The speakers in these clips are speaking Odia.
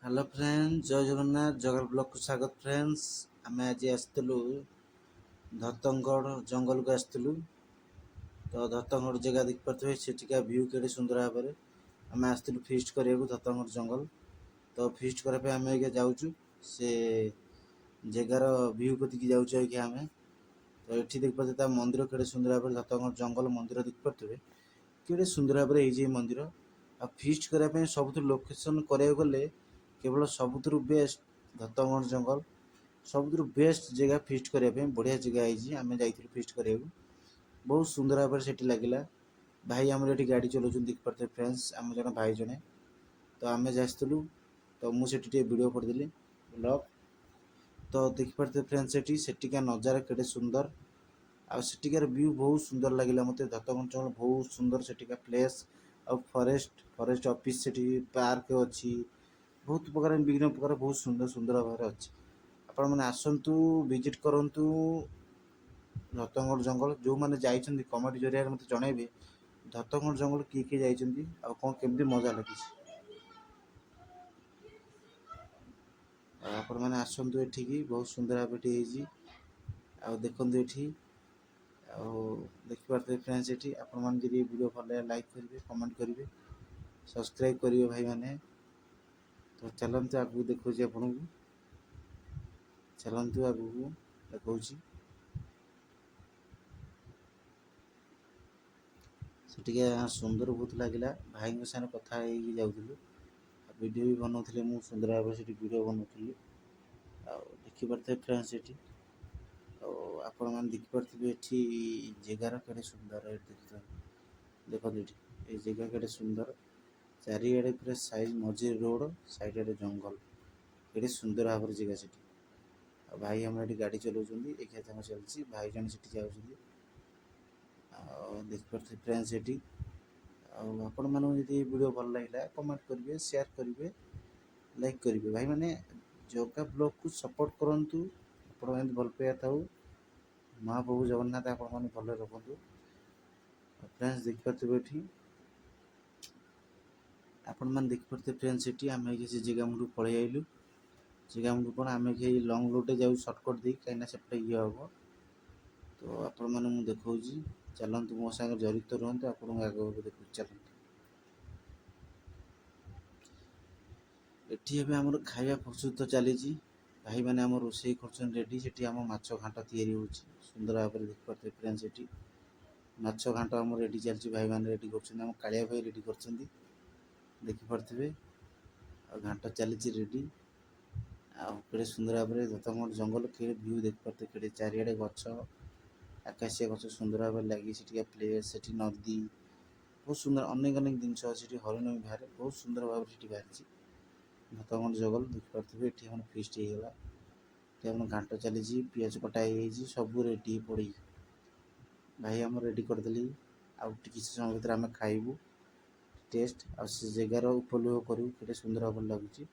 ହ୍ୟାଲୋ ଫ୍ରେଣ୍ଡ, ଜୟ ଜଗନ୍ନାଥ। ଜଗା ବ୍ଲକକୁ ସ୍ୱାଗତ। ଫ୍ରେଣ୍ଡସ୍, ଆମେ ଆଜି ଆସିଥିଲୁ ଧତଙ୍ଗଡ଼ ଜଙ୍ଗଲକୁ ଆସିଥିଲୁ। ତ ଧତଙ୍ଗଡ଼ ଜାଗା ଦେଖିପାରୁଥିବେ, ସେଠିକା ଭ୍ୟୁ କେଡ଼େ ସୁନ୍ଦର ଭାବରେ। ଆମେ ଆସିଥିଲୁ ଫିଷ୍ଟ କରିବାକୁ ଧତଙ୍ଗଡ଼ ଜଙ୍ଗଲ। ତ ଫିଷ୍ଟ କରିବା ପାଇଁ ଆମେ ଏଇକା ଯାଉଛୁ, ସେ ଜାଗାର ଭ୍ୟୁ କତିକି ଯାଉଛୁ ଏଇକା ଆମେ। ତ ଏଠି ଦେଖିପାରୁଥିବେ ତା ମନ୍ଦିର କେଡ଼େ ସୁନ୍ଦର ଭାବରେ, ଧତଙ୍ଗଡ଼ ଜଙ୍ଗଲ ମନ୍ଦିର ଦେଖିପାରୁଥିବେ କେଡ଼େ ସୁନ୍ଦର ଭାବରେ ହେଇଛି ଏଇ ମନ୍ଦିର। ଆଉ ଫିଷ୍ଟ କରିବା ପାଇଁ ସବୁଥିରୁ ଲୋକେସନ୍ କରିବାକୁ ଗଲେ କେବଳ ସବୁଥିରୁ ବେଷ୍ଟ ଧତଙ୍ଗଡ଼ ଜଙ୍ଗଲ, ସବୁଥିରୁ ବେଷ୍ଟ ଜାଗା ଫିଷ୍ଟ କରିବା ପାଇଁ। ବଢ଼ିଆ ଜାଗା ହେଇଛି। ଆମେ ଯାଇଥିଲୁ ଫିଷ୍ଟ କରିବାକୁ, ବହୁତ ସୁନ୍ଦର ଭାବରେ ସେଠି ଲାଗିଲା। ଭାଇ ଆମର ଏଠି ଗାଡ଼ି ଚଲାଉଛନ୍ତି, ଦେଖିପାରୁଥିବେ ଫ୍ରେଣ୍ଡସ୍, ଆମ ଜଣେ ଭାଇ ଜଣେ। ତ ଆମେ ଆସିଥିଲୁ, ତ ମୁଁ ସେଠି ଟିକେ ଭିଡ଼ିଓ କରିଦେଲି ବ୍ଲଗ୍। ତ ଦେଖିପାରୁଥିବେ ଫ୍ରେଣ୍ଡସ୍, ସେଠି ସେଠିକା ନଜାରା କେଡ଼େ ସୁନ୍ଦର ଆଉ ସେଠିକାର ଭ୍ୟୁ ବହୁତ ସୁନ୍ଦର ଲାଗିଲା ମୋତେ। ଧତଙ୍ଗଡ଼ ଜଙ୍ଗଲ ବହୁତ ସୁନ୍ଦର ସେଠିକା ପ୍ଲେସ୍। ଆଉ ଫରେଷ୍ଟ ଅଫିସ୍ ସେଠି, ପାର୍କ ଅଛି, ବହୁତ ପ୍ରକାର ବିଭିନ୍ନ ପ୍ରକାର ବହୁତ ସୁନ୍ଦର ସୁନ୍ଦର ଭାବରେ ଅଛି। ଆପଣମାନେ ଆସନ୍ତୁ, ଭିଜିଟ୍ କରନ୍ତୁ ଧତଙ୍ଗଡ଼ ଜଙ୍ଗଲ। ଯେଉଁମାନେ ଯାଇଛନ୍ତି କମେଣ୍ଟ ଜରିଆରେ ମୋତେ ଜଣାଇବେ ଧତଙ୍ଗଡ଼ ଜଙ୍ଗଲ କିଏ କିଏ ଯାଇଛନ୍ତି ଆଉ କ'ଣ କେମିତି ମଜା ଲାଗିଛି। ଆଉ ଆପଣମାନେ ଆସନ୍ତୁ ଏଠିକି, ବହୁତ ସୁନ୍ଦର ଭାବେ ଏଠି ହେଇଛି। ଆଉ ଦେଖନ୍ତୁ ଏଠି, ଆଉ ଦେଖିପାରୁଥିବେ ଫ୍ରେଣ୍ଡସ୍ ଏଠି। ଆପଣମାନେ ଯଦି ଭିଡ଼ିଓ ଭଲ ଲାଗେ ଲାଇକ୍ କରିବେ, କମେଣ୍ଟ କରିବେ, ସବସ୍କ୍ରାଇବ୍ କରିବେ ଭାଇମାନେ। ତ ଚାଲନ୍ତୁ ଆଗକୁ ଦେଖାଉଛି ଆପଣଙ୍କୁ, ଚାଲନ୍ତୁ ଆଗକୁ ଦେଖାଉଛି। ସେଠିକା ସୁନ୍ଦର ବହୁତ ଲାଗିଲା। ଭାଇଙ୍କ ସାଙ୍ଗରେ କଥା ହେଇକି ଯାଉଥିଲୁ ଆଉ ଭିଡ଼ିଓ ବି ବନାଉଥିଲେ। ମୁଁ ସୁନ୍ଦର ଭାବରେ ସେଠି ଭିଡ଼ିଓ ବନାଉଥିଲି। ଆଉ ଦେଖିପାରୁଥିବେ ଫ୍ରେଣ୍ଡସ୍ ଏଠି। ଆଉ ଆପଣମାନେ ଦେଖିପାରୁଥିବେ ଏଠି ଜାଗାର କେଡ଼େ ସୁନ୍ଦର। ଏଠି ଦେଖୁଛନ୍ତି, ଦେଖନ୍ତୁ ଏଠି ଏଇ ଜାଗା କେଡ଼େ ସୁନ୍ଦର। ଚାରିଆଡ଼େ ପୁରା ସାଇଜ୍, ମଝିରେ ରୋଡ଼, ସାଇଡ଼୍ ଆଡ଼େ ଜଙ୍ଗଲ, କେଡ଼େ ସୁନ୍ଦର ଭାବରେ ଜାଗା ସେଠି। ଆଉ ଭାଇ ଆମର ଏଠି ଗାଡ଼ି ଚଲାଉଛନ୍ତି, ଏଇଖିଆ ତାଙ୍କ ଚାଲିଛି। ଭାଇ ଜଣେ ସେଠି ଯାଉଛନ୍ତି। ଆଉ ଦେଖିପାରୁଥିବେ ଫ୍ରେଣ୍ଡସ୍ ଏଠି। ଆଉ ଆପଣମାନଙ୍କୁ ଯଦି ଏ ଭିଡ଼ିଓ ଭଲ ଲାଗିଲା କମେଣ୍ଟ କରିବେ, ସେୟାର କରିବେ, ଲାଇକ୍ କରିବେ। ଭାଇମାନେ ଜଗା ବ୍ଲଗକୁ ସପୋର୍ଟ କରନ୍ତୁ। ଆପଣ ଏମିତି ଭଲ ପାଇବା ଥାଉ, ମହାପ୍ରଭୁ ଜଗନ୍ନାଥ ଆପଣମାନଙ୍କୁ ଭଲରେ ରଖନ୍ତୁ। ଆଉ ଫ୍ରେଣ୍ଡସ୍ ଦେଖିପାରୁଥିବେ ଏଠି, ଆପଣମାନେ ଦେଖିପାରୁଥିବେ ଫ୍ରେଣ୍ଡସ୍ ଏଠି। ଆମେ କିଛି ଜାଗା ମୁଣ୍ଡକୁ ପଳେଇ ଆଇଲୁ। ଜାଗା ମୁଣ୍ଡକୁ କ'ଣ, ଆମେ ଏଇ ଲଙ୍ଗ୍ ରୋଡ଼୍ରେ ଯାଉ ସର୍ଟକଟ୍ ଦେଇ, କାହିଁକିନା ସେପଟେ ଇଏ ହେବ। ତ ଆପଣମାନଙ୍କୁ ମୁଁ ଦେଖାଉଛି, ଚାଲନ୍ତୁ ମୋ ସାଙ୍ଗରେ ଜଡ଼ିତ ରୁହନ୍ତୁ, ଆପଣଙ୍କୁ ଆଗକୁ ଦେଖାଉଛି, ଚାଲନ୍ତୁ। ଏଠି ଏବେ ଆମର ଖାଇବା ପ୍ରସ୍ତୁତ ଚାଲିଛି। ଭାଇମାନେ ଆମ ରୋଷେଇ କରୁଛନ୍ତି ରେଡ଼ି। ସେଠି ଆମ ମାଛ ଘାଣ୍ଟ ତିଆରି ହେଉଛି ସୁନ୍ଦର ଭାବରେ, ଦେଖିପାରୁଥିବେ ଫ୍ରେଣ୍ଡସ୍। ସେଠି ମାଛ ଘାଣ୍ଟ ଆମର ରେଡ଼ି ଚାଲିଛି, ଭାଇମାନେ ରେଡ଼ି କରୁଛନ୍ତି, ଆମ କାଳିଆ ଭାଇ ରେଡ଼ି କରୁଛନ୍ତି, ଦେଖିପାରୁଥିବେ। ଆଉ ଘାଣ୍ଟ ଚାଲିଛି ରେଡ଼ି। ଆଉ କେଡ଼େ ସୁନ୍ଦର ଭାବରେ ଧତଙ୍ଗଡ଼ ଜଙ୍ଗଲ, କେଡ଼େ ଭ୍ୟୁ ଦେଖିପାରୁଥିବେ, କେଡ଼େ ଚାରିଆଡ଼େ ଗଛ, ଆକାଶିଆ ଗଛ ସୁନ୍ଦର ଭାବରେ ଲାଗିଛି। ସେଠିକା ପ୍ଲେସ୍, ସେଠି ନଦୀ ବହୁତ ସୁନ୍ଦର, ଅନେକ ଅନେକ ଜିନିଷ ଅଛି ସେଠି। ହରିଣ ବି ବାହାରେ, ବହୁତ ସୁନ୍ଦର ଭାବରେ ସେଠି ବାହାରିଛି ଧତଙ୍ଗଡ଼ ଜଙ୍ଗଲ, ଦେଖିପାରୁଥିବେ। ଏଠି ଆମର ଫିଷ୍ଟ ହେଇଗଲା, ଏଠି ଆମର ଘାଣ୍ଟ ଚାଲିଛି, ପିଆଜ କଟା ହେଇଯାଇଛି, ସବୁ ରେଡ଼ି ପଡ଼ି ଭାଇ ଆମର ରେଡ଼ି କରିଦେଲି। ଆଉ କିଛି ସମୟ ଭିତରେ ଆମେ ଖାଇବୁ ଟେଷ୍ଟ, ଆଉ ସେ ଜାଗାର ଉପଭୋଗ କରିବୁ, କେତେ ସୁନ୍ଦର ଭାବରେ ଲାଗୁଛି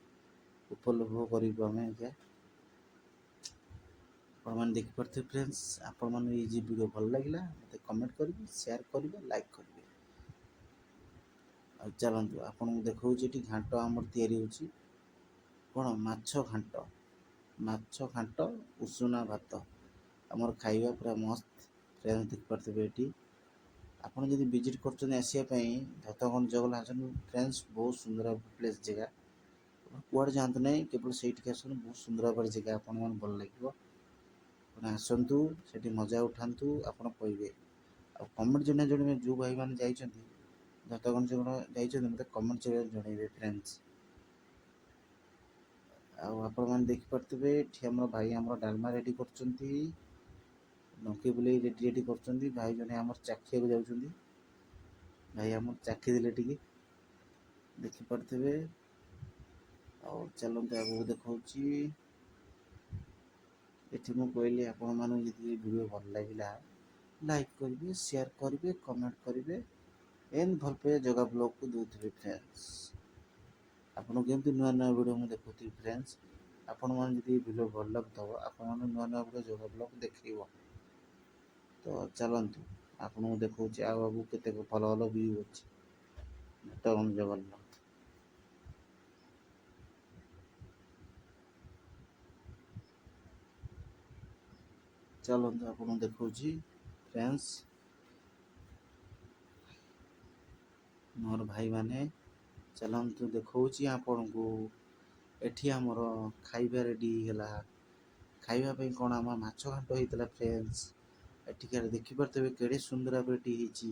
ଉପଭୋଗ କରିବୁ ଆମେ ଆଜ୍ଞା। ଆପଣମାନେ ଦେଖିପାରୁଥିବେ ଫ୍ରେଣ୍ଡସ୍। ଆପଣମାନେ ଏଇ ଯେ ଭିଡ଼ିଓ ଭଲ ଲାଗିଲା ମୋତେ କମେଣ୍ଟ କରିବେ, ସେୟାର କରିବେ, ଲାଇକ୍ କରିବେ। ଆଉ ଚାଲନ୍ତୁ ଆପଣଙ୍କୁ ଦେଖାଉଛି ଏଠି ଘାଣ୍ଟ ଆମର ତିଆରି ହେଉଛି। କ'ଣ ମାଛ ଘାଣ୍ଟ, ମାଛ ଘାଣ୍ଟ ଉଷୁନା ଭାତ ଆମର ଖାଇବା ପୁରା ମସ୍ତ। ଫ୍ରେଣ୍ଡସ୍ ଦେଖିପାରୁଥିବେ ଏଠି। ଆପଣ ଯଦି ଭିଜିଟ୍ କରୁଛନ୍ତି ଆସିବା ପାଇଁ ଧତଙ୍ଗଡ଼ ଜଙ୍ଗଲ ଆସନ୍ତୁ ଫ୍ରେଣ୍ଡସ୍, ବହୁତ ସୁନ୍ଦର ପ୍ଲେସ୍ ଜାଗା। କୁଆଡ଼େ ଯାଆନ୍ତୁ ନାହିଁ, କେବଳ ସେଇଠିକି ଆସନ୍ତୁ, ବହୁତ ସୁନ୍ଦର ଭାବରେ ଜାଗା, ଆପଣମାନଙ୍କୁ ଭଲ ଲାଗିବ। ଆପଣ ଆସନ୍ତୁ, ସେଠି ମଜା ଉଠାନ୍ତୁ, ଆପଣ କହିବେ। ଆଉ କମେଣ୍ଟ ଜଣେ ଜଣେ ଯେଉଁ ଭାଇମାନେ ଯାଇଛନ୍ତି ଧତଙ୍ଗଡ଼ ଜଙ୍ଗଲ ଯାଇଛନ୍ତି ମୋତେ କମେଣ୍ଟ ଜରିଆରେ ଜଣାଇବେ ଫ୍ରେଣ୍ଡସ୍। ଆଉ ଆପଣମାନେ ଦେଖିପାରୁଥିବେ ଏଠି ଆମର ଭାଇ ଆମର ଡାଲମା ରେଡ଼ି କରୁଛନ୍ତି, ଡଙ୍କି ବୁଲେଇ ରେଡ଼ି ରେଡ଼ି କରୁଛନ୍ତି। ଭାଇ ଜଣେ ଆମର ଚାଖିବାକୁ ଯାଉଛନ୍ତି, ଭାଇ ଆମର ଚାଖି ଦେଲେ ଟିକେ, ଦେଖିପାରୁଥିବେ। ଆଉ ଚାଲନ୍ତୁ ଆଗକୁ ଦେଖାଉଛି। ଏଠି ମୁଁ କହିଲି ଆପଣମାନଙ୍କୁ ଯଦି ଭିଡ଼ିଓ ଭଲ ଲାଗିଲା ଲାଇକ୍ କରିବେ, ସେୟାର କରିବେ, କମେଣ୍ଟ କରିବେ, ଏମିତି ଭଲ ପାଇବା ଜଗା ବ୍ଲଗକୁ ଦେଉଥିବେ ଫ୍ରେଣ୍ଡସ୍। ଆପଣଙ୍କୁ ଏମିତି ନୂଆ ନୂଆ ଭିଡ଼ିଓ ମୁଁ ଦେଖୁଥିବି ଫ୍ରେଣ୍ଡସ୍। ଆପଣମାନେ ଯଦି ଭିଡ଼ିଓ ଭଲ ଲାଗୁଥିବ ଆପଣମାନେ ନୂଆ ନୂଆ ଭିଡ଼ିଓ ଜଗା ବ୍ଲଗ ଦେଖେଇବ। ତ ଚାଲନ୍ତୁ ଆପଣଙ୍କୁ ଦେଖାଉଛି ଆଉ ଆଗକୁ କେତେ ଭଲ ଭଲ ଭ୍ୟୁ ଅଛି ଧତଙ୍ଗଡ଼ ଜଙ୍ଗଲର। ଚାଲନ୍ତୁ, ଆପଣଙ୍କୁ ଦେଖାଉଛି ଫ୍ରେଣ୍ଡସ୍। ମୋର ଭାଇମାନେ, ଚାଲନ୍ତୁ, ଦେଖାଉଛି ଆପଣଙ୍କୁ। ଏଠି ଆମର ଖାଇବା ରେଡ଼ି ହେଇଗଲା। ଖାଇବା ପାଇଁ କ'ଣ ଆମ ମାଛ ଘାଣ୍ଟ ହେଇଥିଲା ଫ୍ରେଣ୍ଡସ୍। ଏଠିକାର ଦେଖିପାରୁଥିବେ, କେଡ଼େ ସୁନ୍ଦର ଭାବରେ ଏଠି ହେଇଛି।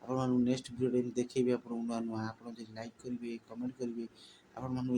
ଆପଣମାନଙ୍କୁ ନେକ୍ସଟ ଭିଡ଼ିଓରେ ଏମିତି ଦେଖେଇବି ଆପଣଙ୍କୁ ନୂଆ ନୂଆ। ଆପଣ ଯଦି ଲାଇକ୍ କରିବେ, କମେଣ୍ଟ କରିବେ, ଆପଣମାନଙ୍କୁ